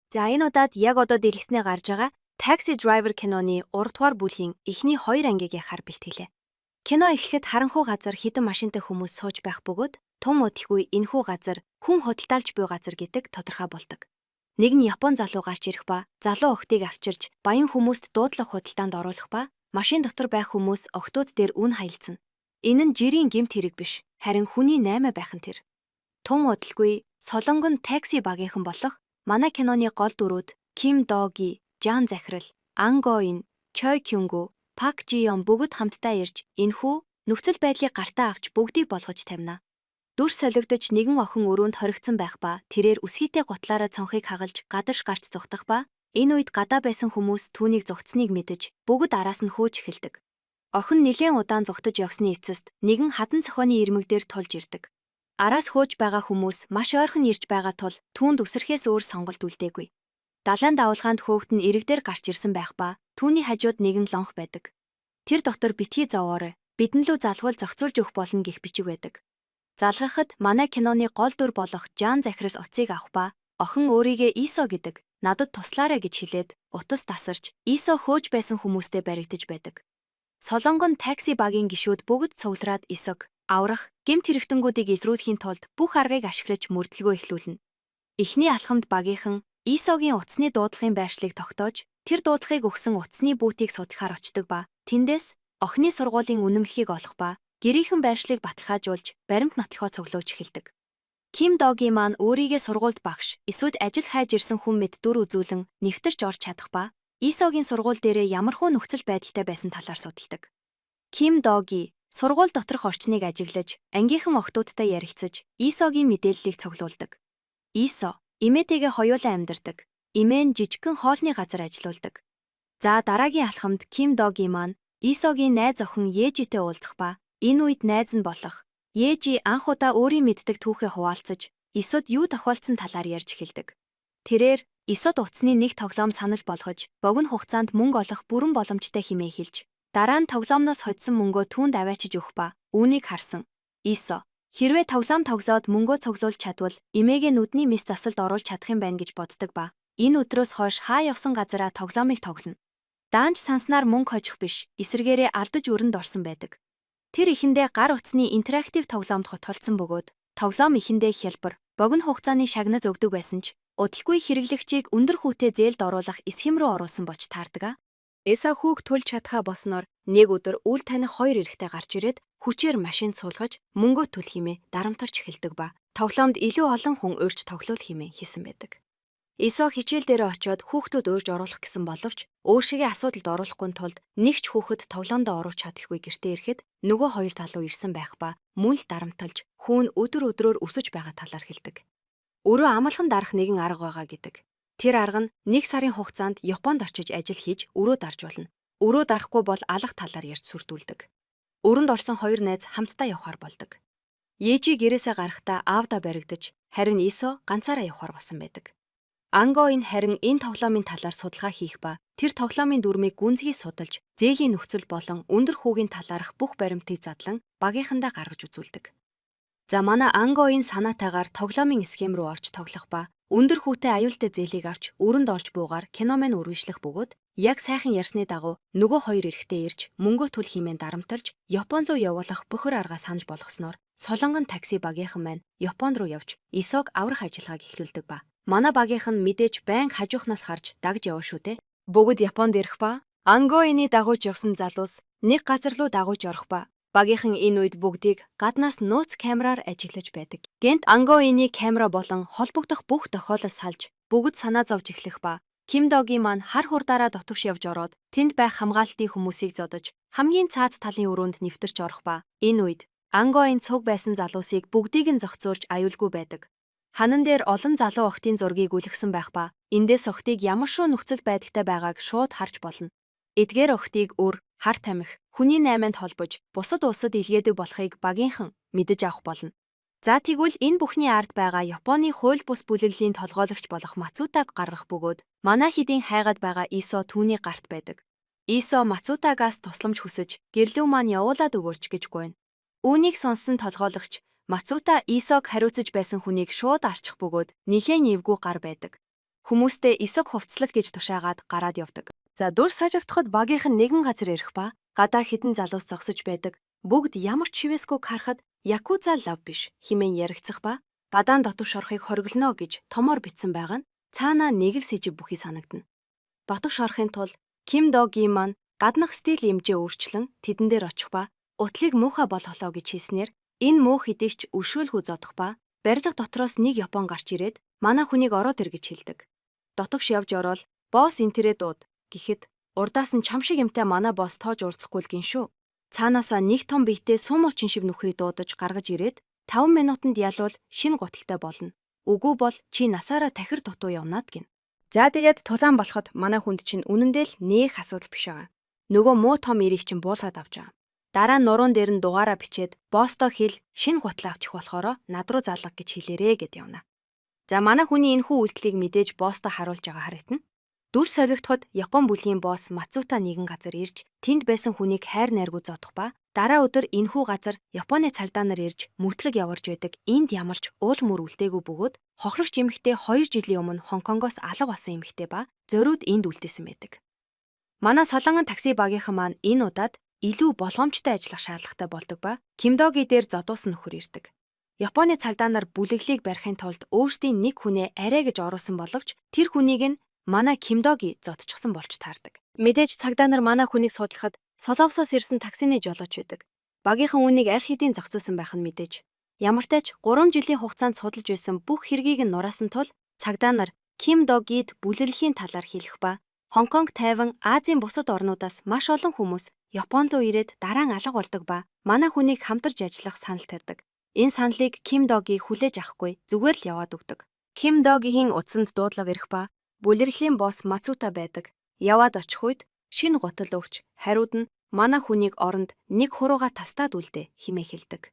За, энэ удаад яг одоо дэлгэцнээ гарч байгаа Taxi Driver киноны 3 дугаар бүлгийн эхний хоёр ангийг ярихаар бэлтгэлээ. Кино эхлэхэд харанхуй газар хэдэн машинтай хүмүүс сууж байх бөгөөд тун удалгүй энэхүү газар хүн худалдаалж буй газар гэдэг тодорхой болдог. Нэг нь Япон залуу гарч ирэх ба залуу охидыг авчирч баян хүмүүст дуудлага худалдаанд оруулах ба машин дотор байх хүмүүс охидууд дээр үн хаялцана. Энэ нь жирийн гэмт хэрэг биш, харин хүний наймаа байх нь тэр. Тун удалгүй Солонгон такси багийнхан болох манай киноны гол дүрүүд Ким Доги, Жан Захирал, Ан Го Ин, Чой Кюнгү, Пак Жи Йон бүгд хамтдаа ирж энэхүү нөхцөл байдлыг гартаа авч бүгдийг болгож тавина. Дүр солигдож, нэгэн охин өрөөнд хоригдсон байх ба тэрээр өсгийтэй гутлаараа цонхыг хагалж гадарш гарч зугтах ба энэ үед гадаа байсан хүмүүс түүнийг зугтсныг мэдэж, бүгд араас нь хөөж эхэлдэг. Охин нэлээн удаан зугтаж явсны эцэст нэгэн хадан цохионы ирмэг дээр тулж ирдэг. Араас хөөж байгаа хүмүүс маш ойрхон ирж байгаа тул түүнд үсрэхээс өөр сонголт үлдээгүй. Далайн давалгаанд хөөгдөн эрэг дээр гарч ирсэн байх ба түүний хажууд нэгэн лонх байдаг. Тэр дотор "Битгий зовоорой. Бидэн лүү залхвал зохицуулж өгөх болно" гэх бичиг байдаг. Залгахад манай киноны гол дүр болох Жан Захирал утсыг авах ба охин өөрийгөө Исо гэдэг, надад туслаарай гэж хэлээд утас тасарч, Исо хөөж байсан хүмүүстэй баригдаж байдаг. Солонгон такси багийн гишүүд бүгд цуглараад Исог аврах, гэмт хэрэгтэнгүүдийг илрүүлэхийн тулд бүх аргыг ашиглаж мөрдлөгөө эхлүүлнэ. Эхний алхамд багийнхан Исогийн утасны дуудлагын байршлыг тогтоож, тэр дуудлагыг өгсөн утасны бүүтийг судлахаар очдог ба тэндээс охины сургуулийн үнэмлэхийг олох ба гэрийнхэн байршлыг баталгаажуулж, баримт нотлохоо цуглуулж эхэлдэг. Ким Доги маань өөрийгөө сургуульд багш эсвэл ажил хайж ирсэн хүн мэт дүр үзүүлэн нэвтэрч орж чадах ба Исогийн сургууль дээрээ ямархуу нөхцөл байдалтай байсан талаар судалдаг. Ким Доги сургууль доторх орчныг ажиглаж, ангийнхан охидуудтай ярилцаж, Исогийн мэдээллийг цуглуулдаг. Исо эмээтэйгээ хоёулаа амьдардаг. Эмээ нь жижигхэн хоолны газар ажиллаулдаг. За, дараагийн алхамд Ким Доги маань Исогийн найз охин Ежитэй уулзах ба энэ үед найз нь болох Ежи анх удаа өөрийн мэддэг түүхээ хуваалцаж, Исод юу тохиолдсон талаар ярьж эхэлдэг. Тэрээр Исод утасны нэг тоглоом санал болгож, богино хугацаанд мөнгө олох бүрэн боломжтой хэмээн хэлж, дараа нь тоглоомноос хожсон мөнгөө түүнд аваачиж өгөх ба үүнийг харсан Исо хэрвээ тоглоом тоглоод мөнгөө цуглуулж чадвал эмээгээ нүдний мэс засалд оруулж чадах юм байна гэж боддог ба энэ өдрөөс хойш хаа явсан газараа тоглоомыг тоглоно. Даанч санснаар мөнгө хожих биш, эсрэгээрээ алдаж өрөнд орсон байдаг. Тэр эхэндээ гар утасны интерактив тоглоомд хотхолдсон бөгөөд тоглоом эхэндээ хялбар, богино хугацааны шагнаж өгдөг байсан ч удалгүй хэрэглэгчийг өндөр хүүтэй зээлд оруулах схем рүү оруулсан болж таардаг. Исо хүүг төлж чадахаа болсноор нэг өдөр үл таних хоёр эрэгтэй гарч ирээд хүчээр машинд суулгаж, мөнгөө төл хэмээн дарамтарч эхэлдэг ба тоглоомд илүү олон хүн урьж тоглоул хэмээн хэлсэн байдаг. Исо хичээл дээрээ очиод хүүхдүүд урьж оруулах гэсэн боловч өөршигээ асуудалд оруулахгүй тулд нэг ч хүүхэд тоглоомдоо оруулж чадалгүй гэртээ ирэхэд нөгөө хоёр залуу ирсэн байх ба мөн л дарамталж, хүү нь өдөр өдрөөр өсөж байгаа талаар хэлдэг. Өрөө амгалан дарах нэгэн арга байгаа гэдэг. Тэр арга нь нэг сарын хугацаанд Японд очиж ажил хийж өрөө дарж болно. Өрөө дарахгүй бол алах талаар ярьж сүрдүүлдэг. Өрөнд орсон хоёр найз хамтдаа явахаар болдог. Ежи гэрээсээ гарахдаа аавдаа баригдаж, харин Исо ганцаараа явахаар болсон байдаг. Анго ин харин энэ тоглоомын талаар судалгаа хийх ба тэр тоглоомын дүрмийг гүнзгий судалж, зээлийн нөхцөл болон өндөр хүүгийн талаарх бүх баримтыг задлан багийнхандаа гаргаж үзүүлдэг. За, манай Анго ин санаатайгаар тоглоомын схем рүү орж тоглох ба өндөр хүүтэй аюултай зээлийг авч өрөнд олж буугаар кино маань үргэлжлэх бөгөөд яг сайхан ярьсны дагуу нөгөө хоёр эрэгтэй ирж, мөнгөө төл хэмээн дарамталж, Япон руу явуулах бохир арга санаж болгосноор Солонгон такси багийнхан маань Японд руу явж Исог аврах ажиллагааг эхлүүлдэг ба манай багийнхан мэдээж байн хажуухнаас харж дагж яваа шүү дээ. Бүгд Японд ирэх ба Ангоины дагууж явсан залуус нэг газар руу дагууж орох ба багийнхан энэ үед бүгдийг гаднаас нууц камераар ажиглаж байдаг. Гэнэт Ангоины камера болон холбогдох бүх тохиолдол салж, бүгд санаа зовж эхлэх ба Ким Догийн маань хар хурдаараа дотогш явж ороод тэнд байх хамгаалтын хүмүүсийг зодож, хамгийн цаад талын өрөөнд нэвтэрч орох ба энэ үед Ангоин цуг байсан залуусыг бүгдийг нь зохицуулж аюулгүй байдаг. Ханан дээр олон залуу охидын зургийг үлгэсэн байх ба эндээс охидыг ямаршуу нөхцөл байдалтай байгааг шууд харж болно. Эдгээр охидыг үр, хар тамхи, хүний наймаанд холбож, бусад улсад илгээдэг болохыг багийнхан мэдэж авах болно. За, тэгвэл энэ бүхний ард байгаа Японы хууль бус бүлэглэлийн толгойлогч болох Мацутаг гаргах бөгөөд манай хэдийн хайгаад байгаа Исо түүний гарт байдаг. Исо Мацутагаас тусламж хүсэж, гэрлүү маань явуулаад өгөөч гэж гуйна. Үүнийг сонссон толгойлогч Мацута Исог хариуцаж байсан хүнийг шууд арчих бөгөөд нэлээн эвгүй гар байдаг. Хүмүүстэй эсэг хувцлал гэж тушаагаад гараад явдаг. За дүр сажавтахад багийнх нь нэгэн газар ирэх ба гадаа хідэн залуус зогсож байдаг. Бүгд ямар ч шивээсгүй харахад якуза лав биш хэмээн яригцах ба гадаан дотогш орохыг хориглоно гэж томоор бичсэн байгаа нь цаанаа нэг л сэжиг бүхий санагдана. Дотогш орохын тулд Ким Доги маань гаднах стил имжээ өөрчлөн тэдэн дээр очих ба утлыг муухай болголоо гэж хэлснээр энэ муу хэдийгч өршөөлгүй зодох ба барилга дотроос нэг Япон гарч ирээд манай хүнийг ороод ир гэж хэлдэг. Дотогш явж ороод босс энтерээ дууд гэхэд урдаас нь чам шиг юмтай манай босс тоож уулзахгүй л гин шүү. Цаанаасаа нэг том биетэй сумочин шиг нөхрийг дуудаж гаргаж ирээд 5 минутанд ялвал шинэ гуталтай болно. Үгүй бол чи насаараа тахир дутуу явнаад гин. За тэгээд тулаан болоход манай хүнд чинь үнэндээ л нэх асуудал биш байгаа. Нөгөө муу том эрийг чинь буулгаад авч байгаа. Дараа нь нуруунд дээр нь дугаараа бичээд босдоо хэл шинэ гутлаа авчих болохоро над руу залга гэж хэлээрээ гэд явна. За манай хүний энэ хүү үйлдэлийг мэдээж босдоо харуулж байгаа харагдана. Дүр солигдоход Япон бүлгийн босс Мацута нэгэн газар ирж тэнд байсан хүнийг хайр найргүй зодох ба дараа өдөр энэхүү газар Японы цагдаа нар ирж мөртлөг яварж байдаг энд ямарч уул мөр үлдээгүй бөгөөд хохирогч эмэгтэй 2 жилийн өмнө Хонконгоос алга болсон эмэгтэй ба зориуд энд үлдээсэн байдаг. Манай Солонгон такси багийнхан маань энэ удаад илүү болгоомжтой ажиллах шаардлагатай болдог ба Кимдоги дээр зодуусан нөхөр ирдэг. Японы цагдаа нар бүлэглийг барихын тулд өөрсдийн нэг хүнээ арай гэж оруулсан боловч тэр хүнийг нь манай Кимдоги зодчихсон болж таардаг. Мэдээж цагдаа нар манай хүнийг судлахад Солонгосоос ирсэн таксины жолооч байдаг. Багийнхан үүнийг аль хэдийн зохицуулсан байх нь мэдээж. Ямартай ч 3 жилийн хугацаанд судалж байсан бүх хэргийг нь нураасан тул цагдаа нар Ким Догид бүлэглэхийн талаар хэлэх ба Хонконг, Тайван, Азийн бусад орнуудаас маш олон хүмүүс Япон руу ирээд дараа нь алга болдог ба манай хүнийг хамтарч ажиллах санал тавьдаг. Энэ саналыг Ким Доги хүлээж авахгүй зүгээр л яваад өгдөг. Ким Догигийн утсанд дуудлага ирэх ба бүлэглэлийн босс Мацута байдаг. Яваад очих үед шинэ гутал өгч хариуд нь манай хүнийг оронд нэг хурууга тастаад үлдээ хэмээн хэлдэг.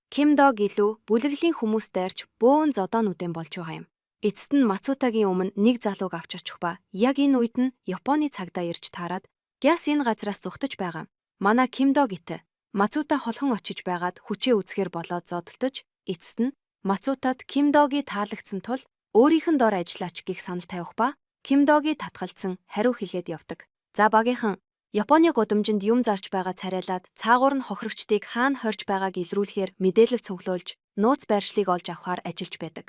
Ким Дог илүү бүлэглэлийн хүмүүс дайрч бөөн зодоонуудын болж байгаа юм. Эцэст нь Мацутагийн өмнө нэг залууг авч очих ба яг энэ үед нь Японы цагдаа ирж таарад гяс энэ газраас зугтаж байгаа. Манай Ким Догит Мацута холхон очиж байгаад хүчээ үзэхээр болоод зодолдож эцэст нь Мацутад Ким Доги таалагдсан тул өөрийнх нь дор ажиллаач гих санал тавих ба Ким Доги татгалцсан хариу хэлээд явдаг. За багийнхан Японы гудамжинд юм зарж байгаа царайлаад цаагуур нь хохирогчдыг хаана хорж байгааг илрүүлэхээр мэдээлэл цуглуулж нууц байршлыг олж авахар ажиллаж байдаг.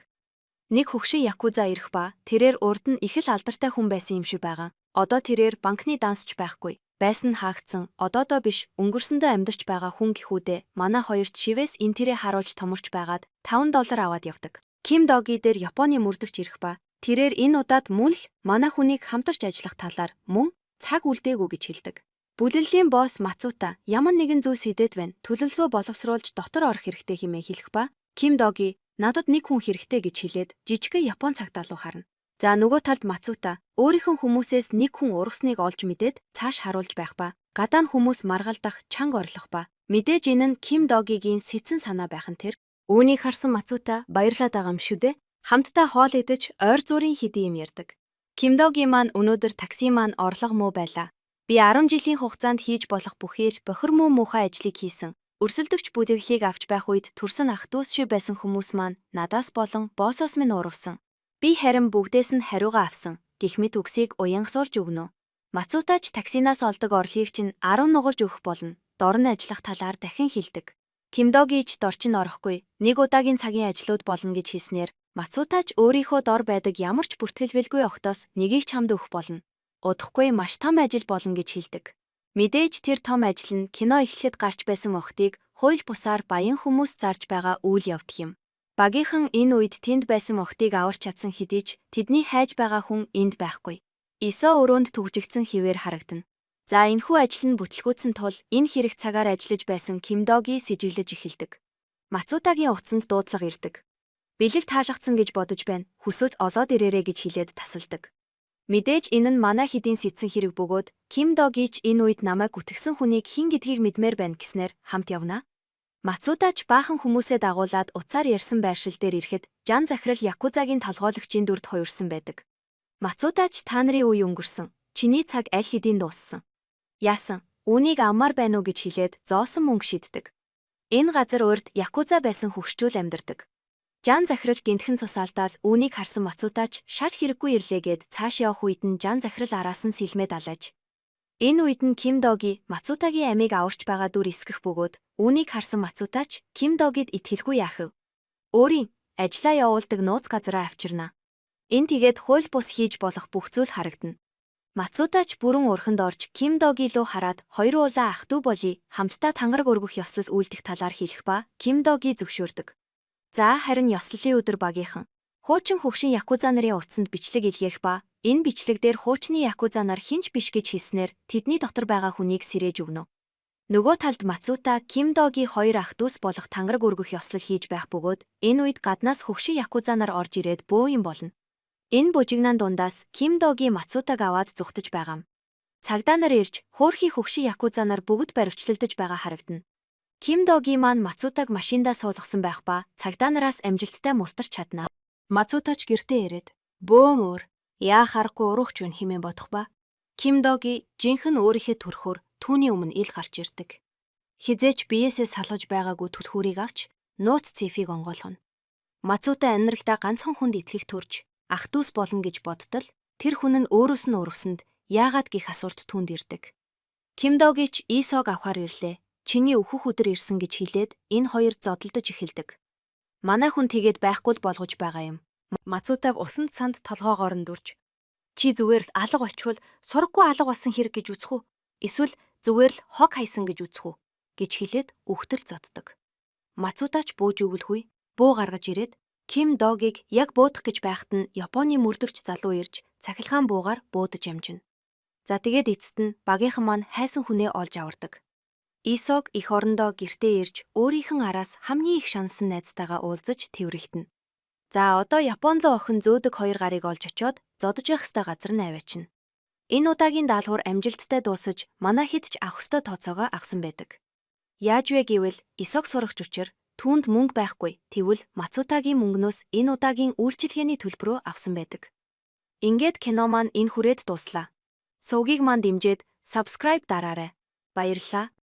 Нэг хөгшин якуза ирэх ба тэрээр урд нь их л алдартай хүн байсан юм шиг байгаа. Одоо тэрээр банкны дансч байхгүй. Байсан нь хаагдсан, одоодоо биш, өнгөрсөндөө амьдарч байгаа хүн гэхүүдээ манай хоёрт шивээс энэ тэрээ харуулж томорч байгаад 5 доллар аваад явдаг. Ким Доги дээр Японы мөрдөгч ирэх ба тэрээр энэ удаад мөн л манай хүнийг хамтарч ажиллах талаар мөн цаг үлдээгүй гэж хэлдэг. Бүлэглэлийн босс Мацута ямар нэгэн зүйлс идээд байна. Төлөвлөгөө боловсруулж дотор орох хэрэгтэй хэмээн хэлэх ба Ким Доги надад нэг хүн хэрэгтэй гэж хэлээд жижигхэн Япон цагдаа руу харна. За нөгөө талд Мацута өөрийнхөө хүмүүсээс нэг хүн ургасныг олж мэдээд цааш харуулж байх ба гадаа нь хүмүүс маргалдах, чанга орлох ба мэдээж энэ нь Ким Догигийн сэтсэн санаа байх нь тэр. Үүнийг харсан Мацута баярлаад байгаа юм шүү дээ. Хамтдаа хоол идэж ойр зуурын хэдийн юм ярьдаг. Ким Доги маань өнөөдөр такси маань орлого муу байлаа. Би 10 жилийн хугацаанд хийж болох бүхий л бохир муу муухай ажлыг хийсэн. Өрсөлдөгч бүлэглэлийг авч байх үед төрсөн ах дүүс шиг байсан хүмүүс маань надаас болон боссоос минь уурвсан. Би харин бүгдээс нь хариугаа авсан. Гэх мэт үгсийг уянгасуулж өгнө. Мацутач таксинаас олдог орлогыг чинь 10 нугалж өгөх болно. Дор нь ажиллах талаар дахин хэлдэг. Кимдогич дор чинь орохгүй. Нэг удаагийн цагийн ажлууд болно гэж хэлснээр Мацутач өөрийнхөө дор байдаг ямар ч бүртгэлвэлгүй охтоос нэгийг чамд өгөх болно. Удахгүй маш том ажил болно гэж хэлдэг. Мэдээж тэр том ажил нь кино эхлэхэд гарч байсан охтыг хууль бусаар баян хүмүүс зарж байгаа үйл явдал юм. Багийнхан энэ үед тэнд байсан охтыг аварч чадсан хэдий ч тэдний хайж байгаа хүн энд байхгүй. Исо өрөөнд түгжигдсэн хэвээр харагдана. За энэхүү ажил нь бүтлгүүцсэн тул энэ хэрэг цагаар ажиллаж байсан Кимдоги сэжиглэж эхэлдэг. Мацутагийн утсанд дуудлага ирдэг. Бэлэг таашахдсан гэж бодож байна. Хүсвэл олоод ирээрэй гэж хэлээд тасалдаг. Мэдээж энэ нь манай хэдийн сэтсэн хэрэг бөгөөд Ким Догич энэ үед намайг гүтгсэн хүнийг хэн гэдгийг мэдмээр байна гэснээр хамт явна. Мацутач баахан хүмүүсээ дагуулад утсаар ярьсан байршил дээр ирэхэд Жан Захирал Якузагийн толгойлогчийн дүрд хувирсан байдаг. Мацутач та нарын үе өнгөрсөн. Чиний цаг аль хэдийн дууссан. Яасан? Үүнийг авмаар байна уу гэж хэлээд зоосон мөнгө шиддэг. Энэ газар урд Якуза байсан хөгшчүүл амьдардаг. Жан Захирал гэнтхэн цус алдаал үүнийг харсан Мацутач шал хэрэггүй ирлээ гэд цааш явах үед нь Жан Захирал араас нь сэлмээ далайж. Энэ үед нь Ким Доги Мацутагийн амийг аварч байгаа дүр эсгэх бөгөөд үүнийг харсан Мацутач Ким Догид итгэлгүй яах вэ? Өөрийн ажлаа явуулдаг нууц газараа авчирна. Энэ тэгээд хууль бус хийж болох бүх зүйл харагдана. Мацутач бүрэн уурханд орж Ким Доги луу хараад хоёруулаа ах дүү болъё, хамтдаа тангараг өргөх ёслол үйлдэх талаар хэлэх ба Ким Доги зөвшөөрдөг. За харин ёслолын өдөр багийнхан хуучин хөгшин якуза нарын утсанд бичлэг илгээх ба энэ бичлэг дээр хуучны якуза нар хэн ч биш гэж хэлснээр тэдний дотор байгаа хүнийг сэрээж өгнө. Нөгөө талд Мацута Ким Доги хоёр ах дүүс болох тангараг өргөх ёслол хийж байх бөгөөд энэ үед гаднаас хөгшин якуза нар орж ирээд бөө юм болно. Энэ бужигнаан дундаас Ким Доги Мацутаг аваад зугтаж байгаа юм. Цагдаа нар ирж хөөрхий хөгшин якуза нар бүгд баривчлагдаж байгаа харагдана. Ким Доги маань Мацутаг машиндаа суулгасан байх ба цагдаа нараас амжилттай мултарч чадна. Мацутач гэртээ ирээд бөөн өөр яах аргагүй урагч байна хэмээн бодох ба Ким Доги жинхэнэ өөрийнхөө төрхөөр түүний өмнө ил гарч ирдэг. Хэзээ ч биеэсээ салгаж байгаагүй түлхүүрийг авч нууц цифрийг онгойлгоно. Мацута амьдралдаа ганцхан хүнд итгэх төрж ах дүүс болно гэж бодтол тэр хүн нь өөрөөс нь урвсанд яагаад гэх асуулт түүнд ирдэг. Ким Доги ч Исог авахар ирлээ. Чиний өөхөх өдөр ирсэн гэж хэлээд энэ хоёр зодолдож эхэлдэг. Манай хүн тэгээд байхгүй л болгож байгаа юм. Мацутаг усанд санд толгоогоор нь дүрж Чи зүгээр л алга очивол сураггүй алга болсон хэрэг гэж үзэх үү? Эсвэл зүгээр л хог хайсан гэж үзэх үү? Гэж хэлээд үхтэл зоддог. Мацутач бууж өгөлгүй буу гаргаж ирээд Ким Догийг яг буудах гэж байхад нь Японы мөрдөгч залуу ирж цахилгаан буугаар буудаж амжина. За тэгээд эцэст нь багийнхан маань хайсан хүнээ олж авардаг. Исог эх орондоо гэртээ ирж өөрийнх нь араас хамгийн их шаналсан найзтайгаа уулзаж тэврэлтэнэ. За одоо Япон руу охин зөөдөг хоёр гарыг олж очиод зодож явах ёстой газар нь аваачна. Энэ удаагийн даалгавар амжилттай дуусаж манай хэд ч авах ёстой тооцоогоо авсан байдаг. Яаж вэ гэвэл Исог сурагч учир түүнд мөнгө байхгүй. Тэгвэл Мацутагийн мөнгнөөс энэ удаагийн үйлчилгээний төлбөрөө авсан байдаг. Ингээд кино маань энэ хүрээд дууслаа. Сувгийг маань дэмжиж subscribe дараарай. Баярлалаа.